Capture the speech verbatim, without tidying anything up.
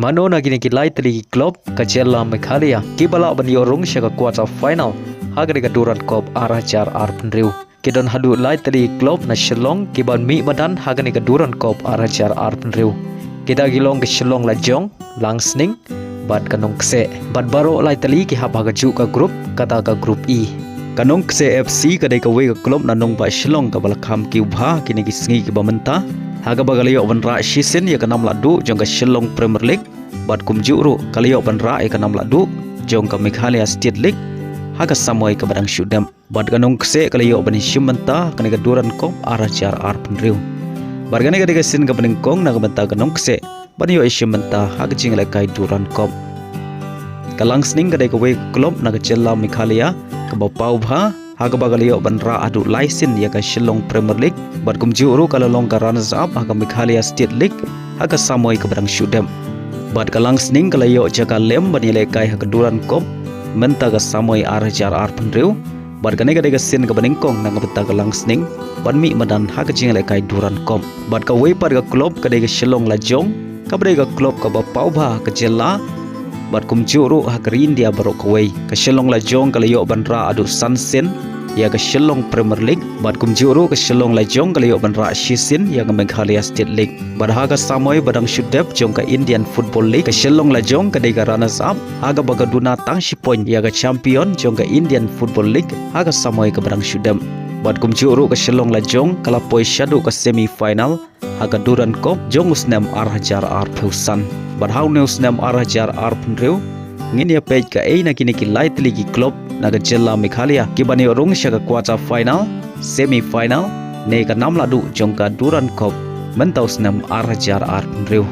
Mano na kine ki lai tylli ki club ka jylla Meghalaya kiba lah ban ïoh rung sha ka quarter final ha kane ka Durand Cup ar hajar arphew hynriew? Ki don haduh lai tylli ki club na Shillong kiban mih madan ha kane ka Durand Cup ar hajar arphew hynriew. Kita ki long ka Shillong Lajong, Langsning bad ka Nongkseh. Bad baroh lai tylli ki hap ha kajuh ka group, kata ka Group E. Ka Nongkseh F C ka dei kawei ka club na nongbah Shillong kaba la kham kiew bha kine ki sngi kiba mynta, ha kaba ka la ïoh ban rah shisien ïa ka nam lahduh jong ka Shillong Premier League, bad kumjuh ruh ka la ïoh ban rah ïa ka nam lahduh jong ka Meghalaya State League ha ka samoi kaba dang shu dep. Bad ka Nongkseh ka la ïoh ban ïashim bynta ha kane ka Durand Cup ar hajar arphew hynriew. Bad kane ka dei ka sien kaba nyngkong na ka bynta ka Nongkseh ban ïoh ïashim bynta ha ka jingïalehkai Durand Cup. Ka Langsning ka dei kawei ka club na ka jylla Meghalaya kaba paw bha, ha kaba ka la ïoh ban rah haduh lai sien ïa ka Shillong Premier League, bad kumjuh ruh ka la long ka runners up ha ka Meghalaya State League ha ka samoi kaba dang shu dep. Bad ka Langsning ka la ïoh jaka lem ban ïalehkai ha ka Durand Cup mynta ka samoi ar hajar arphew hynriew. Bad kane ka dei ka sien kaba nyngkong na ka bynta ka Langsning ban mih madan ha ka jingïalehkai Durand Cup. Bad kawei pat ka club ka dei ka Shillong Lajong, kaba dei ka club kaba paw bha ha ka jylla bad kumjuh ruh ha ka ri India baroh kawei. Ka Shillong Lajong ka la ïoh ban rah haduh san sien ïa ka Shillong Premier League, bad kumjuh ruh ka Shillong Lajong ka la ïoh ban rah shisien ïa ka Meghalaya State League. Bad ha ka samoi ba dang shu dep jong ka Indian Football League, ka Shillong Lajong ka dei ka runners up, ha kaba ka duna tang shi point ïa ka champion jong ka Indian Football League ha ka samoi kaba dang shu dep. Bad kumjuh ruh ka Shillong Lajong ka la poi shaduh ka semi final ha ka Durand Cup jong u snem ar hajar arphew san. Bad ha une u snem ar hajar arphew hynriew, ngin ïa peit kaei na kine ki lai tylli ki club na ka jylla Meghalaya kiban ïoh rung sha ka quarter final, semi final ne ka nam lahduh jong ka Durand Cup mynta u snem ar hajar arphew hynriew.